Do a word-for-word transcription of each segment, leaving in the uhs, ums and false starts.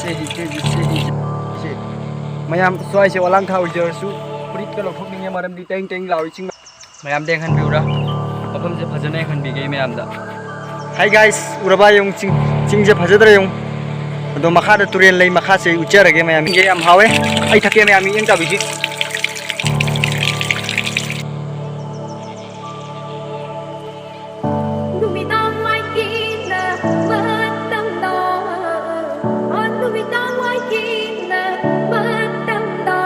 ꯁꯦ, ꯁꯦ, ꯁꯦ, ꯁꯦ, ꯁꯦ꯫ ꯃꯌꯥꯝ, ꯁ꯭ꯋꯥꯏꯁꯦ ꯋꯥꯂꯥꯡ ꯊꯥ ꯑꯣꯏꯖꯔꯁꯨ ꯐꯨꯔꯤꯠꯀ ꯂꯧꯊꯣꯛꯅꯤꯡꯉꯦ, ꯃꯔꯝꯗꯤ ꯇꯦꯡ ꯇꯦꯡ ꯂꯥꯎꯏ ꯆꯤꯡ꯫ ꯃꯌꯥꯝꯗ ꯌꯦꯡꯍꯟꯕꯤꯌꯨꯔꯥ? ꯃꯐꯝꯁꯦ ꯐꯖꯅ ꯌꯦꯡꯍꯟꯕꯤꯒꯦ ꯃꯌꯥꯝꯗ꯫ Hi guys, ꯎꯔꯕ ꯌꯦꯡꯉꯨ, ꯆꯤꯡ, ꯆꯤꯡꯁꯦ ꯐꯖꯗ꯭ꯔꯥ ꯌꯦꯡꯉꯨ꯫ ꯑꯗꯣ ꯃꯈꯥꯗ ꯇꯨꯔꯦꯜ ꯂꯩ, ꯃꯈꯥꯁꯦ ꯑꯩ ꯎꯠꯆꯔꯒꯦ ꯃꯌꯥꯝ꯫ ꯏꯁꯤꯡꯁꯦ ꯌꯥꯝ ꯍꯥꯎꯋꯦ, ꯑꯩ ꯊꯛꯀꯦ ꯃꯌꯥꯝ, ꯃꯤꯠꯌꯦꯡ ꯇꯥꯕꯤꯁꯤ꯫ ꯅꯨꯃꯤꯗꯥꯡ ꯋꯥꯏꯒꯤꯅ ꯃꯇꯝꯗ, ꯑ, ꯅꯨꯃꯤꯗꯥꯡ ꯋꯥꯏꯒꯤꯅ ꯃꯇꯝꯗ,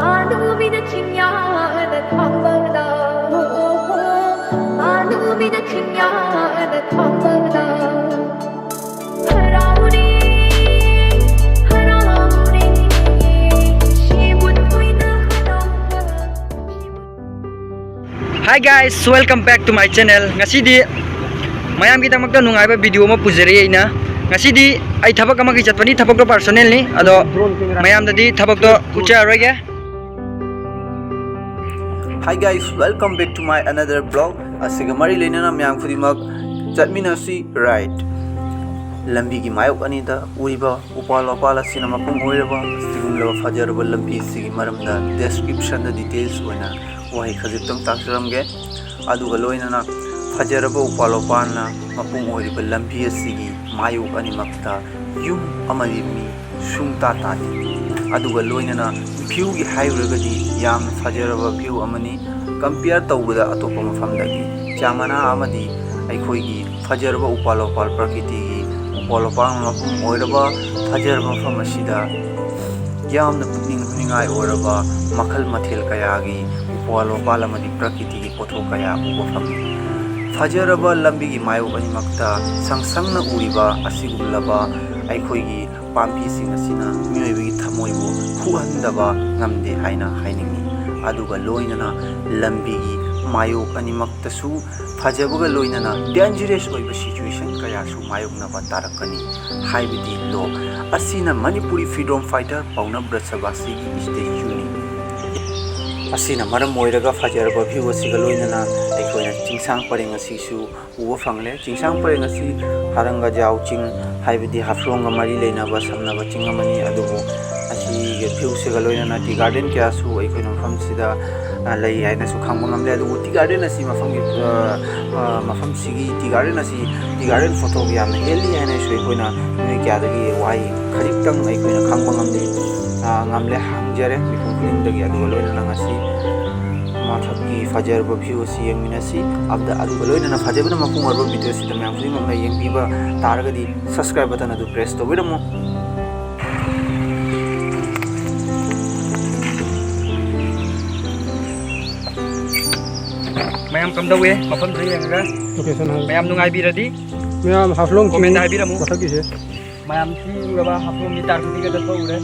ꯑ, ꯅꯨꯃꯤꯠꯅ ꯆꯤꯡꯌꯥꯗ ꯊꯥꯡꯕꯗ, ꯑ, ꯅꯨꯃꯤꯠꯅ ꯆꯤꯡꯌꯥꯗ ꯊꯥꯡꯕꯗ꯫ ꯍꯔꯥꯎꯔꯦ, ꯍꯔꯥꯎꯔꯦ, ꯁꯤꯕꯨ ꯊꯣꯏꯅ ꯍꯔꯥꯎꯕ꯫ Hi guys, welcome back to my channel. ꯉꯁꯤꯗꯤ ꯃꯌꯥꯝꯒꯤꯗꯃꯛꯇ ꯅꯨꯡꯉꯥꯏꯕ video ꯑꯃ ꯄꯨꯖꯔꯛꯏ ꯑꯩꯅ꯫ ꯉꯁꯤꯗꯤ ꯑꯩ ꯊꯕꯛ ꯑꯃꯒꯤ ꯆꯠꯄꯅꯤ, ꯊꯕꯛꯇꯣ personalꯅꯤ, ꯑꯗꯣ ꯃꯌꯥꯝꯗꯗꯤ ꯊꯕꯛꯇꯣ ꯎꯠꯆꯔꯔꯣꯏꯒꯦ꯫ Hi guys, welcome back to my another vlog. ꯑꯁꯤꯒ ꯃꯔꯤ ꯂꯩꯅꯅ ꯃꯌꯥꯝ ꯈꯨꯗꯤꯡꯃꯛ ꯆꯠꯃꯤꯟꯅꯁꯤ ride꯫ ꯂꯝꯕꯤꯒꯤ ꯃꯥꯌꯣꯛ ꯑꯅꯤꯗ ꯎꯔꯤꯕ ꯎꯄꯥꯜ ꯋꯥꯄꯥꯜ ꯑꯁꯤꯅ ꯃꯄꯨꯡ ꯑꯣꯏꯔꯕ ꯑꯁꯤꯒꯨꯝꯂꯕ ꯐꯖꯔꯕ ꯂꯝꯕꯤ ꯑꯁꯤꯒꯤ ꯃꯔꯝꯗ descriptionꯗ details ꯑꯣꯏꯅ ꯋꯥꯍꯩ ꯈꯖꯤꯛꯇꯪ ꯇꯥꯛꯆꯔꯝꯒꯦ꯫ ꯑꯗꯨꯒ ꯂꯣꯏꯅꯅ ꯐꯖꯔꯕ ꯎꯄꯥꯜ ꯋꯥꯄꯥꯜꯅ ꯃꯄꯨꯡ ꯑꯣꯏꯔꯤꯕ ꯂꯝꯕꯤ ꯑꯁꯤꯒꯤ ꯃꯥꯌꯣꯛ ꯑꯅꯤꯃꯛꯇ ꯌꯨꯝ ꯑꯃꯗꯤ ꯃꯤ ꯁꯨꯡꯇꯥ ꯇꯥꯗꯦ꯫ ꯑꯗꯨꯒ ꯂꯣꯏꯅꯅ viewꯒꯤ ꯍꯥꯏꯔꯨꯔꯒꯗꯤ ꯌꯥꯝꯅ ꯐꯖꯔꯕ view ꯑꯃꯅꯤ꯫ Compare ꯇꯧꯕꯗ ꯑꯇꯣꯞꯄ ꯃꯐꯝꯗꯒꯤ ꯆꯥꯃꯅꯥ ꯑꯃꯗꯤ ꯑꯩꯈꯣꯏꯒꯤ ꯐꯖꯔꯕ ꯎꯄꯥꯜ ꯋꯥꯄꯥꯜ ꯄ꯭ꯔꯀꯤꯇꯤꯒꯤ ꯎꯄꯥꯜ ꯋꯥꯄꯥꯜꯅ ꯃꯄꯨꯡ ꯑꯣꯏꯔꯕ ꯐꯖꯔꯕ ꯃꯐꯝ ꯑꯁꯤꯗ ꯌꯥꯝꯅ ꯄꯨꯛꯅꯤꯡ ꯍꯨꯅꯤꯡꯉꯥꯏ ꯑꯣꯏꯔꯕ ꯃꯈꯜ ꯃꯊꯦꯜ ꯀꯌꯥꯒꯤ ꯎꯄꯥꯜ ꯋꯥꯄꯥꯜ ꯑꯃꯗꯤ ꯄ꯭ꯔꯀꯤꯇꯤꯒꯤ ꯄꯣꯠꯊꯣꯛ ꯀꯌꯥ ꯎꯕ ꯐꯪꯉꯤ꯫ ꯐꯖꯔꯕ ꯂꯝꯕꯤꯒꯤ ꯃꯥꯌꯣꯛ ꯑꯅꯤꯃꯛꯇ ꯁꯪ ꯁꯪꯅ ꯎꯔꯤꯕ ꯑꯁꯤꯒꯨꯝꯂꯕ ꯑꯩꯈꯣꯏꯒꯤ ꯄꯥꯝꯕꯤꯁꯤꯡ ꯑꯁꯤꯅ ꯃꯤꯑꯣꯏꯕꯒꯤ ꯊꯃꯣꯏꯕꯨ ꯍꯨꯍꯟꯗꯕ ꯉꯝꯗꯦ ꯍꯥꯏꯅ ꯍꯥꯏꯅꯤꯡꯏ꯫ ꯑꯗꯨꯒ ꯂꯣꯏꯅꯅ ꯂꯝꯕꯤꯒꯤ ꯃꯥꯌꯣꯛ ꯑꯅꯤꯃꯛꯇꯁꯨ ꯐꯖꯕꯒ ꯂꯣꯏꯅꯅ dangerous ꯑꯣꯏꯕ situation ꯀꯌꯥꯁꯨ ꯃꯥꯌꯣꯛꯅꯕ ꯇꯥꯔꯛꯀꯅꯤ꯫ ꯍꯥꯏꯕꯗꯤ ꯂꯣꯛ ꯑꯁꯤꯅ ꯃꯅꯤꯄꯨꯔꯤ freedom fighter ꯄꯥꯎꯅꯝ ꯕ꯭ꯔꯖꯕꯥꯁꯤꯒꯤ statueꯅꯤ꯫ ꯑꯁꯤꯅ ꯃꯔꯝ ꯑꯣꯏꯔꯒ ꯐꯖꯔꯕ view ꯑꯁꯤꯒ ꯂꯣꯏꯅꯅ ꯑꯩꯈꯣꯏꯅ ꯆꯤꯡꯁꯥꯡ ꯄꯔꯦꯡ ꯑꯁꯤꯁꯨ ꯎꯕ ꯐꯪꯂꯦ꯫ ꯆꯤꯡꯁꯥꯡ ꯄꯔꯦꯡ ꯑꯁꯤ ꯍꯔꯪꯒꯖꯥꯎ ꯆꯤꯡ, ꯍꯥꯏꯕꯗꯤ ꯍꯥꯐꯂꯣꯡꯒ ꯃꯔꯤ ꯂꯩꯅꯕ ꯁꯝꯅꯕ ꯆꯤꯡ ꯑꯃꯅꯤ꯫ ꯑꯗꯨꯕꯨ ꯑꯁꯤꯒꯤ view ꯁꯤꯒ ꯂꯣꯏꯅꯅ tea garden ꯀꯌꯥꯁꯨ ꯑꯩꯈꯣꯏꯅ ꯃꯐꯝꯁꯤꯗ, ꯑ, ꯂꯩ ꯍꯥꯏꯅꯁꯨ ꯈꯪꯕ ꯉꯝꯂꯦ꯫ ꯑꯗꯨꯕꯨ tea garden ꯑꯁꯤ ꯃꯐꯝꯒꯤ, ꯑ, ꯑ, ꯃꯐꯝꯁꯤꯒꯤ tea garden ꯑꯁꯤ tea garden photo ꯒꯤ ꯌꯥꯝꯅ ꯍꯦꯜꯂꯤ ꯍꯥꯏꯅꯁꯨ ꯑꯩꯈꯣꯏꯅ ꯃꯤꯑꯣꯏ ꯀꯌꯥꯗꯒꯤ ꯋꯥꯍꯩ ꯈꯖꯤꯛꯇꯪ ꯑꯩꯈꯣꯏꯅ ꯈꯪꯕ ꯉꯝꯂꯤ꯫ ꯑ, ꯉꯝꯂꯦ ꯍꯪꯖꯔꯦ ꯃꯤꯄꯨꯝ ꯈꯨꯗꯤꯡꯗꯒꯤ꯫ ꯑꯗꯨꯒ ꯂꯣꯏꯅꯅ ꯉꯁꯤ ꯃꯊꯛꯀꯤ ꯐꯖꯔꯕ view ꯑꯁꯤ ꯌꯦꯡꯃꯤꯟꯅꯁꯤ꯫ ꯑꯗ-, ꯑꯗꯨꯒ ꯂꯣꯏꯅꯅ ꯐꯖꯕꯅ ꯃꯄꯨꯡ ꯑꯣꯏꯔꯕ video ꯑꯁꯤꯗ ꯃꯌꯥꯝ ꯈꯨꯗꯤꯡꯃꯛꯅ ꯌꯦꯡꯕꯤꯕ ꯇꯥꯔꯒꯗꯤ subscribe button ꯑꯗꯨ press ꯇꯧꯕꯤꯔꯝꯃꯨ꯫ ꯃꯌꯥꯝ ꯀꯝꯗꯧꯋꯦ ꯃꯐꯝꯗꯨꯗ ꯌꯦꯡꯉꯒ? Location ꯍꯥꯏ꯫ ꯃꯌꯥꯝ ꯅꯨꯡꯉꯥꯏꯕꯤꯔꯗꯤ ꯃꯌꯥꯝ ꯍꯥꯐꯂꯣꯡ comment ꯆꯤꯡ ꯍꯥꯏꯕꯤꯔꯝꯃꯨ꯫ ꯃꯊꯛꯀꯤꯁꯦ꯫ ꯃꯌꯥꯝ ꯁꯤ ꯎꯔꯕ ꯍꯥꯐꯂꯣꯡꯒꯤ ꯇꯥꯔ ꯈꯨꯗꯤꯡꯒ ꯆꯠꯄ ꯎꯔꯦ꯫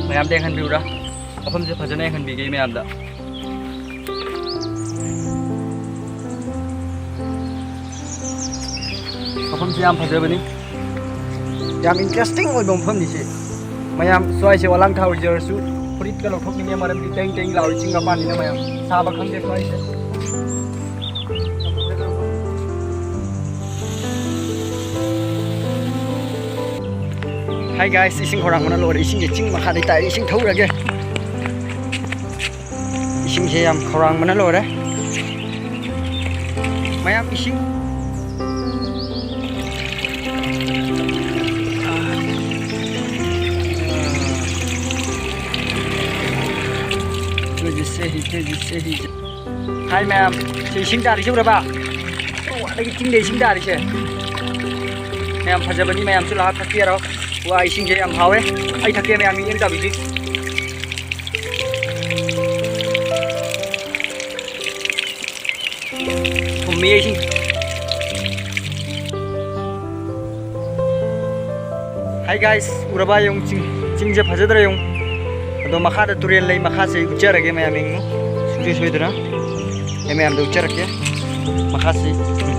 ꯃꯌꯥꯝꯗ ꯌꯦꯡꯍꯟꯕꯤꯌꯨꯔꯥ? ꯃꯐꯝꯁꯦ ꯐꯖꯅ ꯌꯦꯡꯍꯟꯕꯤꯒꯦ ꯃꯌꯥꯝꯗ꯫ ꯃꯐꯝꯁꯦ ꯌꯥꯝ ꯐꯖꯕꯅꯤ꯫ ꯌꯥꯝ interesting ꯑꯣꯏꯕ ꯃꯐꯝꯅꯤ ꯁꯤ꯫ ꯃꯌꯥꯝ ꯁ꯭ꯋꯥꯏꯁꯦ ꯋꯥꯂꯥꯡ ꯊꯥ ꯑꯣꯏꯖꯔꯁꯨ ꯐꯨꯔꯤꯠꯀ ꯂꯧꯊꯣꯛꯅꯤꯡꯉꯦ, ꯃꯔꯝꯗꯤ ꯇꯦꯡ ꯇꯦꯡ ꯂꯥꯎꯔꯤ ꯆꯤꯡ ꯃꯄꯥꯟꯅꯤꯅ ꯃꯌꯥꯝ꯫ ꯁꯥꯕ ꯈꯪꯗꯦ ꯁ꯭ꯋꯥꯏꯁꯦ꯫ Hi guys, ꯏꯁꯤꯡ ꯈꯧꯔꯥꯡꯕꯅ ꯂꯣꯏꯔꯦ꯫ ꯏꯁꯤꯡꯁꯦ ꯆꯤꯡ ꯃꯈꯥꯗꯩ ꯇꯥꯔꯛꯑꯦ꯫ ꯏꯁꯤꯡ ꯊꯛꯎꯔꯒꯦ꯫ ꯏꯁꯤꯡꯁꯦ ꯌꯥꯝ ꯈꯧꯔꯥꯡꯕꯅ ꯂꯣꯏꯔꯦ꯫ ꯃꯌꯥꯝ ꯏꯁꯤꯡ꯫ ꯍꯥꯏ ꯃꯌꯥꯝ, ꯁꯤ ꯏꯁꯤꯡ ꯇꯥꯔꯤꯁꯦ ꯎꯔꯕ? ꯑꯗꯒꯤ ꯆꯤꯡꯗ ꯏꯁꯤꯡ ꯇꯥꯔꯤꯁꯦ꯫ ꯃꯌꯥꯝ ꯐꯖꯕꯅꯤ, ꯃꯌꯥꯝꯁꯨ ꯂꯥꯛꯑ ꯊꯛꯄꯤꯔꯣ꯫ ꯋꯥ, ꯏꯁꯤꯡꯁꯦ ꯌꯥꯝ ꯍꯥꯎꯋꯦ꯫ ꯑꯩ ꯊꯛꯀꯦ ꯃꯌꯥꯝ, ꯃꯤꯠꯌꯦꯡ ꯇꯥꯕꯤꯁꯤ꯫ ꯊꯨꯝꯃꯤ ꯏꯁꯤꯡ꯫ Hi guys, ꯎꯔꯕ ꯌꯦꯡꯉꯨ, ꯆꯤꯡ, ꯆꯤꯡꯁꯦ ꯐꯖꯗ꯭ꯔꯥ ꯌꯦꯡꯉꯨ꯫ ꯑꯗꯣ ꯃꯈꯥꯗ ꯇꯨꯔꯦꯜ ꯂꯩ, ꯃꯈꯥꯁꯦ ꯑꯩ ꯎꯠꯆꯔꯒꯦ ꯃꯌꯥꯝ ꯌꯦꯡꯉꯨ꯫ ꯁꯨꯡꯁꯣꯏ ꯁꯣꯏꯗꯅ ꯑꯩ ꯃꯌꯥꯝꯗ ꯎꯠꯆꯔꯛꯀꯦ꯫ ꯃꯈꯥꯁꯤ, ꯎꯝ꯫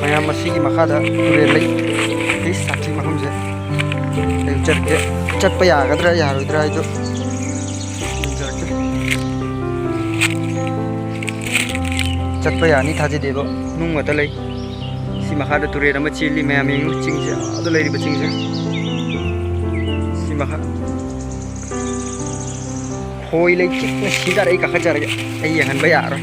ꯃꯌꯥꯝ ꯃꯁꯤꯒꯤ ꯃꯈꯥꯗ ꯇꯨꯔꯦꯜ ꯂꯩ꯫ ꯑꯩ ꯁꯥꯊꯤ ꯃꯐꯝꯁꯦ꯫ ꯑꯩ ꯆꯠꯄ ꯌꯥꯒꯗ꯭ꯔꯥ ꯌꯥꯔꯣꯏꯗ꯭ꯔꯥ ꯍꯥꯏꯗꯣ ꯌꯦꯡꯖꯔꯛꯀꯦ꯫ ꯆꯠꯄ ꯌꯥꯅꯤ ꯊꯥꯖꯗꯦꯕ, ꯅꯨꯡ ꯉꯥꯛꯇ ꯂꯩ꯫ ꯁꯤ ꯃꯈꯥꯗ ꯇꯨꯔꯦꯜ ꯑꯃ ꯆꯦꯜꯂꯤ, ꯃꯌꯥꯝ ꯌꯦꯡꯉꯨ, ꯆꯤꯡꯁꯦ, ꯑꯥꯗ ꯂꯩꯔꯤꯕ ꯆꯤꯡꯁꯦ꯫ ꯁꯤ ꯃꯈꯥ ꯈꯣꯏ ꯂꯩꯆꯤꯛꯅ ꯁꯤꯗꯔꯦ꯫ ꯑꯩ ꯀꯥꯈꯠꯆꯔꯒꯦ, ꯑꯩ ꯌꯦꯡꯍꯟꯕ ꯌꯥꯔꯣꯏ꯫